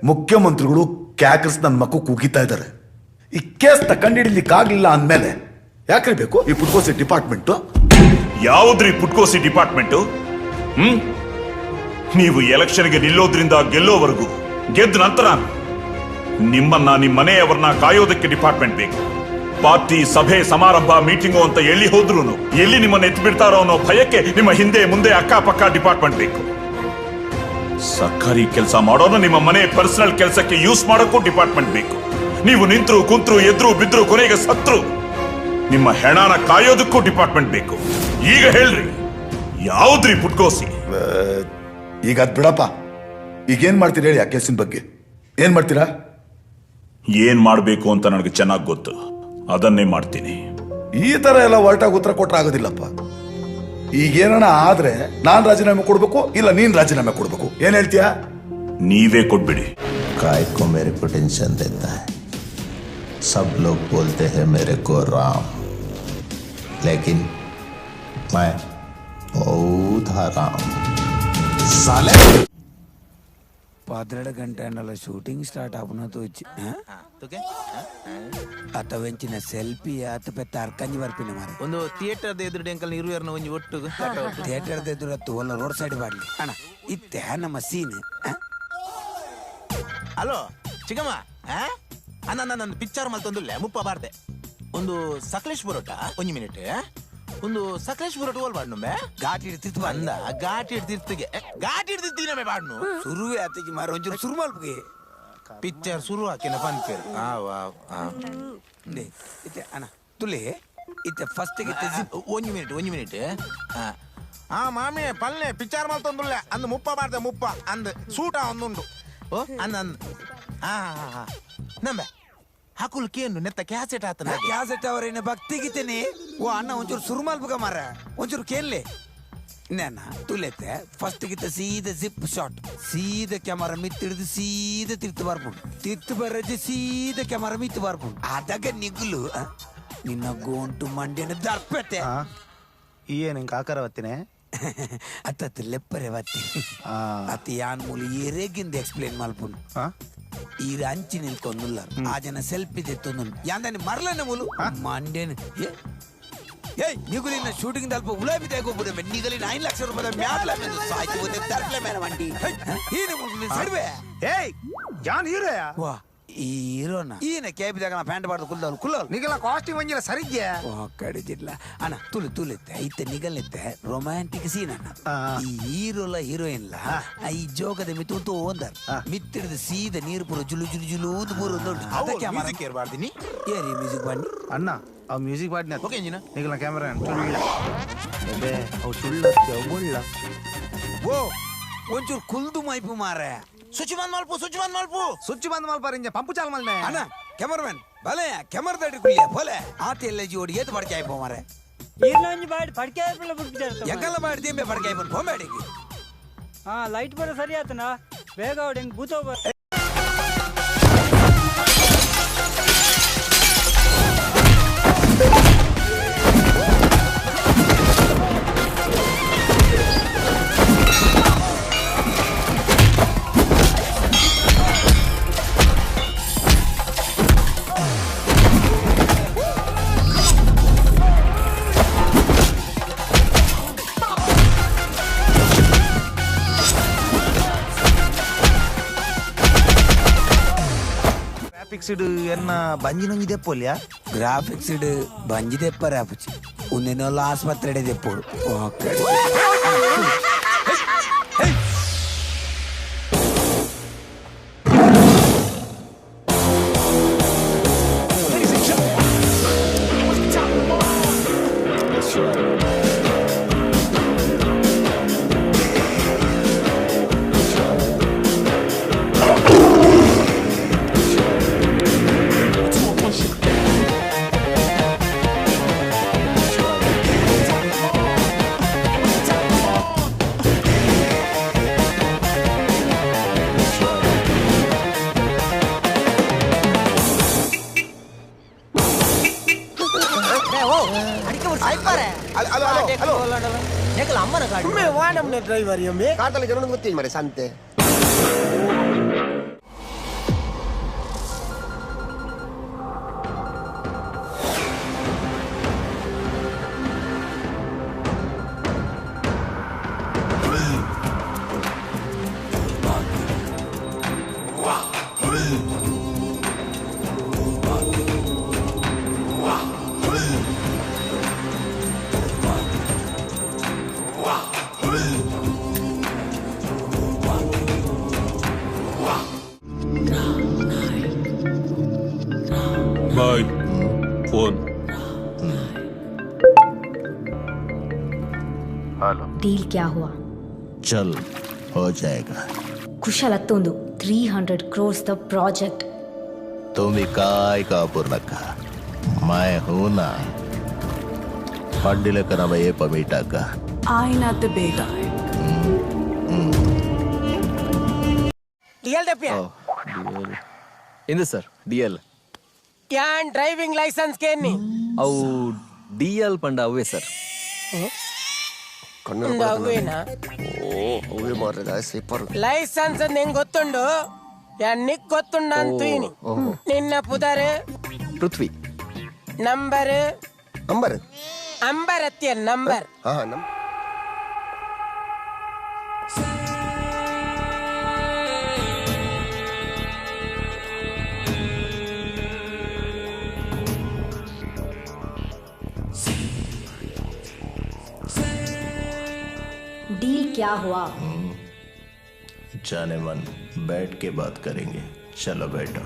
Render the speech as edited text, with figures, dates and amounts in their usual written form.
ಮುಖ್ಯಮಂತ್ರಿಗಳು ಕ್ಯಾಕರ್ಸ್ ನನ್ನ ಮಕ್ಕಳು ಕೂಗಿತಾ ಇದ್ದಾರೆ. ಈ ಕೇಸ್ ಕಂಡುಹಿಡಿಲಿಕ್ಕಾಗ್ಲಿಲ್ಲ ಅಂದಮೇಲೆ ಯಾಕ್ರಿ ಬೇಕು ಈ ಪುಟ್ಕೋಸಿ ಡಿಪಾರ್ಟ್ಮೆಂಟ್? ಯಾವ್ದ್ರಿ ಪುಟ್ಕೋಸಿ ಡಿಪಾರ್ಟ್ಮೆಂಟ್? ನೀವು ಎಲೆಕ್ಷನ್ಗೆ ನಿಲ್ಲೋದ್ರಿಂದ ಗೆಲ್ಲೋವರೆಗೂ, ಗೆದ್ದ ನಂತರ ನಿಮ್ಮನ್ನ ನಿಮ್ಮ ಮನೆಯವರನ್ನ ಕಾಯೋದಕ್ಕೆ ಡಿಪಾರ್ಟ್ಮೆಂಟ್ ಬೇಕು. ಪಾರ್ಟಿ ಸಭೆ ಸಮಾರಂಭ ಮೀಟಿಂಗು ಅಂತ ಎಲ್ಲಿ ಹೋದ್ರು ಎಲ್ಲಿ ನಿಮ್ಮನ್ನ ಎತ್ತು ಬಿಡ್ತಾರೋ ಅನ್ನೋ ಭಯಕ್ಕೆ ನಿಮ್ಮ ಹಿಂದೆ ಮುಂದೆ ಅಕ್ಕಪಕ್ಕ ಡಿಪಾರ್ಟ್ಮೆಂಟ್ ಬೇಕು. ಸರ್ಕಾರಿ ಕೆಲಸ ಮಾಡೋನು ನಿಮ್ಮ ಮನೆ ಪರ್ಸನಲ್ ಕೆಲಸಕ್ಕೆ ಯೂಸ್ ಮಾಡೋಕ್ಕೂ ಡಿಪಾರ್ಟ್ಮೆಂಟ್ ಬೇಕು. ನೀವು ನಿಂತರು ಕುಂತ್ರು ಎದ್ರು ಬಿದ್ರು ಕೊನೆಗೆ ಸತ್ರು ನಿಮ್ಮ ಹೆಣನ ಕಾಯೋದಕ್ಕೂ ಡಿಪಾರ್ಟ್ಮೆಂಟ್ ಬೇಕು. ಈಗ ಹೇಳ್ರಿ, ಯಾವ್ದ್ರಿ ಪುಟ್ಕೋಸಿ? ಈಗ ಅದ್ ಬಿಡಪ್ಪ, ಈಗೇನ್ ಮಾಡ್ತೀರಾ ಹೇಳಿ? ಆ ಕೇಸಿನ ಬಗ್ಗೆ ಏನ್ ಮಾಡ್ತೀರಾ? ಏನ್ ಮಾಡ್ಬೇಕು ಅಂತ ನನಗೆ ಚೆನ್ನಾಗಿ ಗೊತ್ತು, ಅದನ್ನೇ ಮಾಡ್ತೀನಿ. ಈ ತರ ಎಲ್ಲ ಹೊರಟಾಗ ಉತ್ತರ ಕೊಟ್ರೆ ಆಗೋದಿಲ್ಲಪ್ಪ. ಈಗೇನ ಆದ್ರೆ ನಾನ್ ರಾಜೀನಾಮೆ ಕೊಡ್ಬೇಕು, ಇಲ್ಲ ನೀನ್ ರಾಜೀನಾಮೆ ಕೊಡ್ಬೇಕು. ಏನ್ ಹೇಳ್ತೀಯಾ? ನೀವೇ ಕೊಟ್ಬಿಡಿ. काय को मेरे को टेंशन देता है. सब लोग बोलते हैं मेरे को राम, लेकिन मैं बहुत हराम साले. 12 ಗಂಟೆ ಅನ್ನಲ್ಲ ಶೂಟಿಂಗ್ ಸ್ಟಾರ್ಟ್ ಆಪುನ ತೋಚಿ ಅತವೆಂಚಿನ ಸೆಲ್ಫಿ ಆತ ಪೆತ್ತ ಅರ್ಕಂಜಿ ಬರ್ಪಿನ ಮಾರೆ. ಒಂದು ಥಿಯೇಟರ್ ಎದುರು ಅಂಕಲ್ ಇರುವೆರ್ನ ಒಂಜಿ ಒಟ್ಟು ಥಿಯೇಟರ್ ಎದುರು ಹತ್ತು ಒಲ್ಲ ರೋಡ್ ಸೈಡ್ ಬಾಡ್ಲಿ ಅಣ್ಣ. ಇತ್ತೆ ನಮ್ಮ ಸೀನ್. ಹಲೋ ಚಿಕ್ಕಮ್ಮ, ಅಣ್ಣ ನನ್ನ ಪಿಕ್ಚರ್ ಮಲ್ತೊಂದುಲ್ಲೆ ಮುಪ್ಪ ಬಾರ್ದೆ. ಒಂದು ಸಕಲೇಶ್ ಬರೋಟ ಒಂಜಿ ಮಿನಿಟ್, ಒಂದು ಸಕಲೇಶ್ ಬರೋಟ ಓಲ್ ಬಾಡ್ನುಮ್ಮೆ ಘಾಟಿ ಇಡ್ತಿತ್ತು ಅಂದ ಘಾಟಿ ಹಿಡ್ತಿರ್ತಿಗೆ ಘಾಟಿ ಹಿಡ್ತಿರ್ತೀನಮ್ಮೆ ಬಾಡ್ನು ಸುರುವೆ ಆತಿಗೆ ಮಾರ ಒಂಚೂರು ಸುರು ಮಲ್ಪಗೆ ಪಿಕ್ಚರ್ ಸುರು ಹಾಕಿನ ಪನ್ಪೇರು. ಆ ವಾ ಆ ಇತ್ತೆ ಅಣ್ಣ ತುಲೆ ಇತ್ತೆ ಫಸ್ಟ್ ಇತ್ತೆ ಜಿಪ್. ಒಂಜಿ ಮಿನಿಟ್ ಒಂಜಿ ಮಿನಿಟ್. ಆ ಮಾಮಿ ಪಲ್ಲೆ ಪಿಕ್ಚರ್ ಮಲ್ತೊಂದುಲ್ಲೆ ಅಂದ್ ಮುಪ್ಪ ಬಾರ್ದೆ ಮುಪ್ಪ ಅಂದ್ ಸೂಟ ಒಂದುಂಡು. ಓ ಅಂದ್ ಅಂದ್ ಆ ಹಾ ನಂಬೆ ಹಕುಲ್ ಕೇನು ನೆತ್ತ ಕ್ಯಾಸೆಟ್ ಆತನ ಕ್ಯಾಸೆಟ್ ಅವರೇನ ಭಕ್ತಿಗಿತ್ತೇನೆ. ಓ ಅಣ್ಣ ಒಂಚೂರು ಸುರು ಮಲ್ಪಗ ಮಾರ ಒಂಚೂರು ಕೇನ್ಲೆ ನೇನ ತುಲೆತ್ತೆ ಫಸ್ಟ್ ಗಿತ್ತ ಸೀದ ಜಿಪ್ ಶಾಟ್, ಸೀದ ಕ್ಯಾಮರಾ ಮಿತ್ತಿಡಿದು ಸೀದ ತಿರ್ತು ಬರ್ಪುಂಡು, ತಿರ್ತು ಬರಜೆ ಸೀದ ಕ್ಯಾಮರಾ ಮಿತ್ತು ಬರ್ಪುಂಡು. ಅದಾಗ ನಿಗುಲು ನಿನ್ನ ಗೋಂಟು ಮಂಡ್ಯನ ದರ್ಪತೆ. ಏನು ಕಾಕರ ಬತ್ತಿನೇ ಅತ್ತತ್ತು ಲೆಪ್ಪರೆ ಬತ್ತಿ ಅತ್ತ ಯಾನ್ ಮೂಲು ಏರೇಗಿಂದ ಎಕ್ಸ್ಪ್ಲೇನ್ ಮಲ್ಪುಂಡು. ಈರ ಅಂಚಿ ನಿಲ್ಕೊಂದುಲ್ಲ ಆ ಜನ ಸೆಲ್ಫಿ ತೆತ್ತೊಂದು ಯಾಂದಾನಿ ಮರಲನೆ ಮೂಲು ಮಂಡ್ಯನ. ಏಯ್ ನಿಗುಲಿನ ಶೂಟಿಂಗ್ ದಲ್ಪ ಉಲಾಬಿ ತೇಗೊಬ್ಬರು ನಿಗಲಿನ 5 ಲಕ್ಷ ರೂಪಾಯಿ ಮ್ಯಾಟ್ಲ ಸಾಯ್ತು ತರ್ಪ್ಲೆ ಮೇಲೆ ವಂಡಿ ಈನ ಮುಗುಲಿನ ಸಡ್ವೆ. ಏಯ್ ಜಾನ್ ಹೀರೋಯಾ? ವಾ ಈ ಹೀರೋನ ಈನ ಕೇಪಿದಾಗ ನಾ ಪ್ಯಾಂಟ್ ಬಾರ್ದು ಕುಲ್ಲವಳು ಕುಲ್ಲವಳು ನಿಗಲ ಕಾಸ್ಟ್ಯೂಮ್ ಒಂಜಿಲ್ಲ ಸರಿಗ್ಯೆ ಕಡಿಜಿಲ್ಲ ಅಣ್ಣ. ತುಳು ತುಳಿತ್ತೆ ಇತ್ತೆ ನಿಗಲಿತ್ತೆ ರೊಮ್ಯಾಂಟಿಕ್ ಸೀನ್ ಅಣ್ಣ. ಈ ಹೀರೋಲ ಹೀರೋಯಿನ್ ಲ ಈ ಜೋಗದ ಮಿತ್ತು ಒಂದರ್ ಮಿತ್ತಿಡಿದ ಸೀದ ನೀರು ಪೂರ ಜುಲು ಜುಲು ಜುಲು ಊದು ಪೂರ ಅದಕ್ಕೆ ಮ್ಯೂಸಿಕ್ ಏರ್ಬಾರ್ದಿನಿ ಏರಿ ಮ್ಯೂಸಿಕ್ ಬನ್ನಿ ಅಣ್ಣ ಆ ಮ್ಯೂಸಿಕ್ ಬಾಡಿನ ಓಕೆ ಇಂಜಿನ ನಿಗಲ ಕ್ಯಾಮರಾ ಚುಳ್ಳ ಅದೇ ಅವು ಚುಳ್ಳ ಅವು ಓ ಒಂಚೂರು ಕುಲ್ದು ಮೈಪು ಮಾರೆ. ಸ್ವಿಚ್ ಬಂದ್ ಮಲ್ಪು ಸ್ವಿಚ್ ಬಂದ್ ಮಲ್ಪು ಸ್ವಿಚ್ ಬಂದ್ ಮಲ್ಪಾರ ಇಂಜ ಪಂಪು ಚಾಲ್ ಮಲ್ನೆ ಅಣ್ಣ ಕ್ಯಾಮರಾಮನ್ ಭಲೆ ಕ್ಯಾಮರಾ ದಡಿ ಕುಳ್ಳಿಯ ಭಲೆ ಆತ ಎಲ್ಲ ಜೋಡಿ ಏತು ಪಡ್ಕೆ ಆಯ್ಪೋ ಮಾರೆ. ಈರ್ಲೊಂಜಿ ಬಾಡಿ ಪಡ್ಕೆ ಆಯ್ಪಲ್ಲ ಬಿಡ್ತಾರೆ ಎಂಗಲ್ಲ ಮಾಡಿ ದಿಂಬೆ ಪಡ್ಕೆ ಆಯ್ಪನ್ ಪೊಂಬೇಡಿಗೆ. ಹಾ ಲೈಟ್ ಬರೋ ಸರಿ ಆತನ ಬೇಗ ಹೊಡಿ ಹೆಂಗ್ ಭೂತ ಬರ. ಗ್ರಾಫಿಕ್ಸ್ ಇಡು ಎನ್ನ ಬಂಜಿನೊಂಜಿ ದೆಪ್ಪೊಲ್ಯಾ? ಗ್ರಾಫಿಕ್ಸ್ ಇಡು ಬಂಜಿ ದೆಪ್ಪರೆ ಆಪುಚಿ ಉಂದಿನೊಲ್ಲ ಆಸ್ಪತ್ರೆ ದೆಪ್ಪೋಡು. ಓಕೆ ಡ್ರೈವರ್ ಕಾಟಲ್ಲಿ ಜನೊಂದು ಗೊತ್ತಿಲ್ಲ ಮರೆ ಸಂತೆ. Bye phone. Deal क्या हुआ? चल हो जाएगा. ಕುಶಲತ್ತೊಂದು 300 ಕ್ರೋರ್ಸ್ the project. तुम काय कापूर नका, मैं हूं ना. పండిలక నమ ఏ పమీటాక ಆಯ್ನಾತ್ ಬೇಗ. ಡಿಎಲ್ ದಪ್ಪಿಯ. ಇಂದು ಸರ್ ಡಿ ಎಲ್. ಯಾನ್ ಡ್ರೈವಿಂಗ್ ಲೈಸೆನ್ಸ್ ಕೇನಿ. ಅವು ಡಿ ಎಲ್ ಪಂಡ ಅವೇ ಸರ್. ಅವೇನಾ? ಲೈಸೆನ್ಸ್ ನಿಂಗ್ ಗೊತ್ತುಂಡು, ಯಾನ್ ನಿಕ್ ಗೊತ್ತುಂಡ ಅಂತೀನಿ. ನಿನ್ನ ಪುದರ್? ಪೃಥ್ವಿ. ನಂಬರ್? ನಂಬರ್ ಅಂಬರ್ ಅತ್ತಿಯ ನಂಬರ್. ಹಾ ನಮ್ डील क्या हुआ? जाने मन, बैठ के बात करेंगे. चलो बैठो.